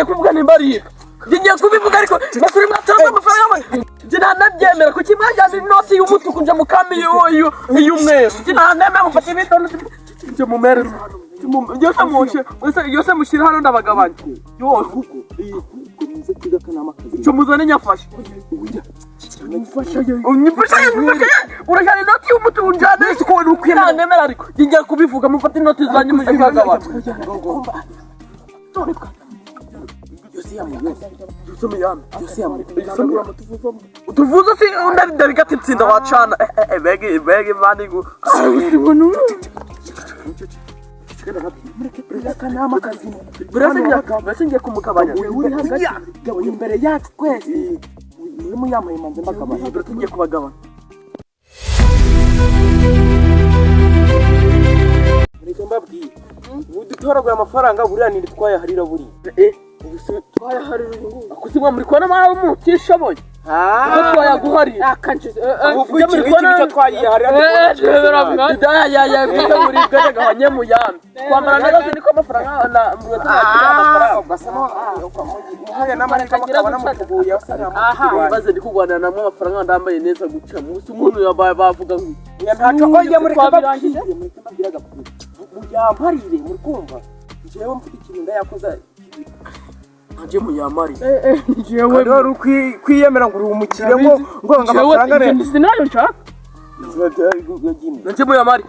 Kuvuga nimba. Ngiye kubivuga, ariko nakuri mwatanze amafaranga. Njye ntanabyemera. Kuki mwajyana inoti y'umutuku, nje mukami y'umweru? Njye ntanemera. Mufate ibintu nje mumereze yose, mushe yose mushyire hano, ndabagabanya yose. Ahubwo muze kwiga akanama kazi. Icyo muzane nyafashe. Umufasha. Unyifashe, urajyana inoti y'umutuku, njyane. Ntanemera, ariko ngiye kubivuga. Mufate inoti zanyu mujye kugabanya. Yose yamuye yose. Yose muyame. Yose yamuye. Utuvuze si undarigati nsinda wacana begi begi mani gu. Akanama kazi. Burase ngiye kumugabanya. Uri hagati imbere yacu twese, muri muyamaye manze mbagabanya. Burase ngiye kubagabanya. Mureke mbabwire, ubu dutoraguye amafaranga, buriya ni twayaharira buriya. Twayaharira ubu akusimwa muri kubona mara mutishoboye kuko twayaguhariye. Ahubwo iki ngiki nicyo twayiharira. Ya gusa muri bwega muyambi kwambara neza niko amafaranga na murwese yakira amafaranga. Muhaye n'amahirwe mukabona mutubuye. Maze ndi kurwanira namwe amafaranga, ndambaye neza guca munsi umuntu yabaye bavuga ngo Ntacyo, oya, mureke mbabwire, mureke mbabwire agakuru muyamparire. Muri kumva njyewe mfite ikintu ndayakoza. Ntaje muyamari. Kandi wari kwiyemera ngo uri umukire, ngo amafaranga ne Sinayo nshaka. Ntaje muyamari.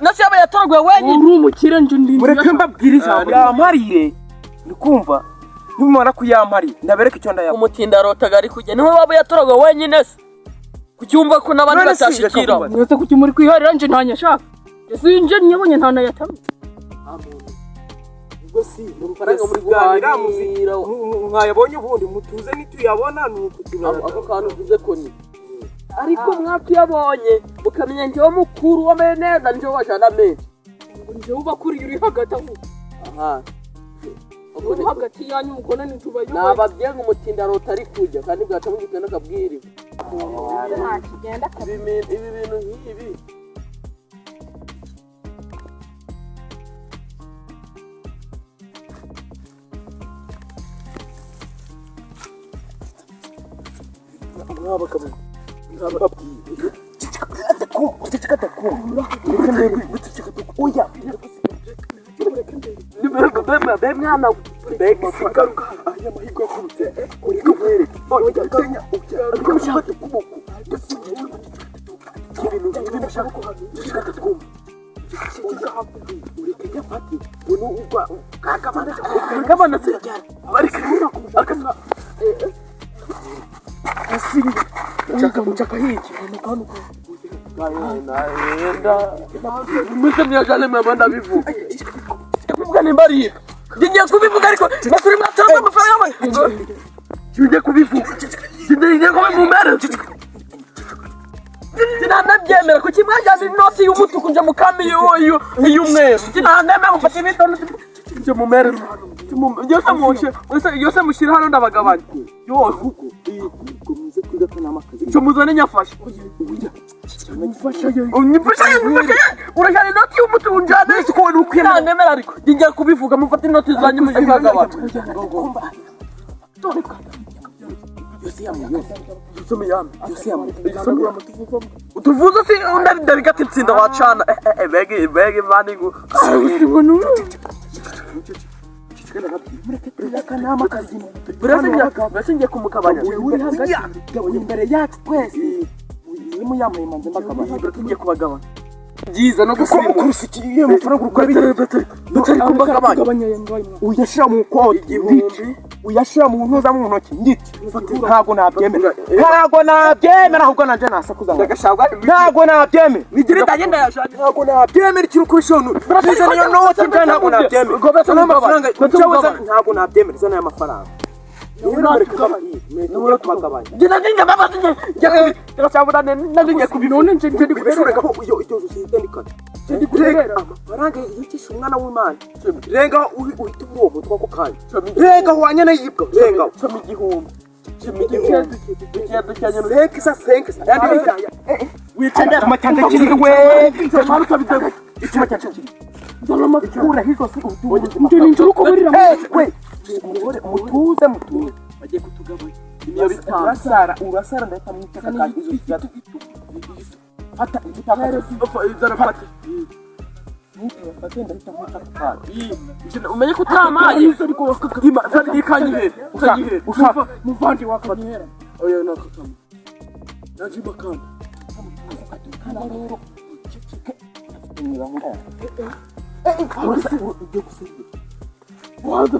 Nasi yaba yatoraguye wenyine. Uri umukire, nje ndi. Mureke mbabwire ijambo yamparire. Ndi kumva nimumara kuyamparira ndabereka icyo ndayakora. Umutinda arotaga ari kujya niwe waba yatoraguye wenyine se, kucyumva ko n'abandi None si batashikira. reka nkubaze. Mwese kuki muri kwiharira? Nje ntanyashaka. Ese nje nyabonye ntanayatama? Ubwo si Amafaranga muri kuganira guharira. Mwayabonye ubundi mutuze, nituyabona ni uku. Ako kantu uvuze ko ni ariko mwatuyabonye mukamenya njyewe mukuru wambaye neza, njyewe wajana menshi. Nje ubakuriye uri hagati aho. Aha. Uri hagati yanyu mukona nitubayoboye. Nababwiye ngo umutinda arota ari kujya kandi bwaca mu gitondo akabwiriwe. Ibi bintu nk'ibi. Mwabagabo, mbabwire, ceceka ndakumva, reka ndebe, ceceka, oya. Be mwana mbega. Garuka aya mahirwe yakurutse, ureke nkwereke. Oya, kenya ariko mufate ukuboko ibintu ibintu ushaka, ceceka ndakumva, ureke nyafate uno ugwa kagabana. Kagabana se bareka akasa ushaka ushaka hiki mwese mwajane mwabanda bivuga kuvuga nimba. Ngiye kubivuga, ariko nakuri mwatanze amafaranga. Ngiye kubivuga, ngiye kubimumereza. Nanabyemera. Kuki mwajyana inoti y'umutuku, nje mukami y'umweru? Ntanemera. Mufate ibintu nje mumereze yose, mushe yose mushyire hano, ndabagabanya yose. Ahubwo muze kwiga akanama kazi. Icyo muzane nyafashe. Umufasha. Unyifashe, urajyana inoti y'umutuku, njyane. Ntanemera, ariko ngiye kubivuga. Mufate inoti zanyu mujye kugabanya. Yose yamuye yose. Yose muyame. Yose yamuye. Utuvuze si undarigati nsinda wacana begi begi mani gu. Akanama kazi. Burase ngiye kumugabanya. Uri hagati imbere yacu twese, muri muyamaye manze mbagabanya. Burase ngiye kubagabanya byiza no Kuko gusimuka. mukurusi iyo mafaranga urukora. Bitari kumbagabanya. Uyashira mu koti. 1000. Uyashira mu ntuza mu ntoki ngiti. Ntabwo nabyemera, ntabwo nabyemera, ahubwo nanjye nasakuza ngo ntabwo nabyemera. Nigira ndagenda yashaka. Ntabwo nabyemera ikintu kuri shonu zana iyo noti njye, ntabwo nabyemera. Zana amafaranga njyewe, ntabwo nabyemera, zana aya mafaranga. Rero kubagabanya. Njye ngiye mbabaza, ngiye kubisabura, ngiye kubivuga. None nje ndi Reka ko iyo sosiyete ndikana guterera. Amafaranga yicisha umwana w'Imana, renga uhita uba uwo mutwe ako kanya, renga wanya yibwa, renga. Cumi 1000, cumi 1000, duke duke nyine. Senkisa senkisa. Wicendera. Icyuma cyanjye kiri we. Icyuma Icyuma cyanjye kiri. Kuraho ijosi utuze. Njye ninjye uri kuburira. Eh, we umugore, mutuze, mutuze. Bagiye kutugabanya imiyo 5. Urasara, urasara, ndahita mwica aka izo fata igitaka. Fata. Fata, ndahita mwica aka kanya. Umenye ko utamaye. Ikanyihera, ukanyihera. Ushaka Muvandi wakanyihera. Oya, nakakama naje makamba. Rero uceceke. Waga.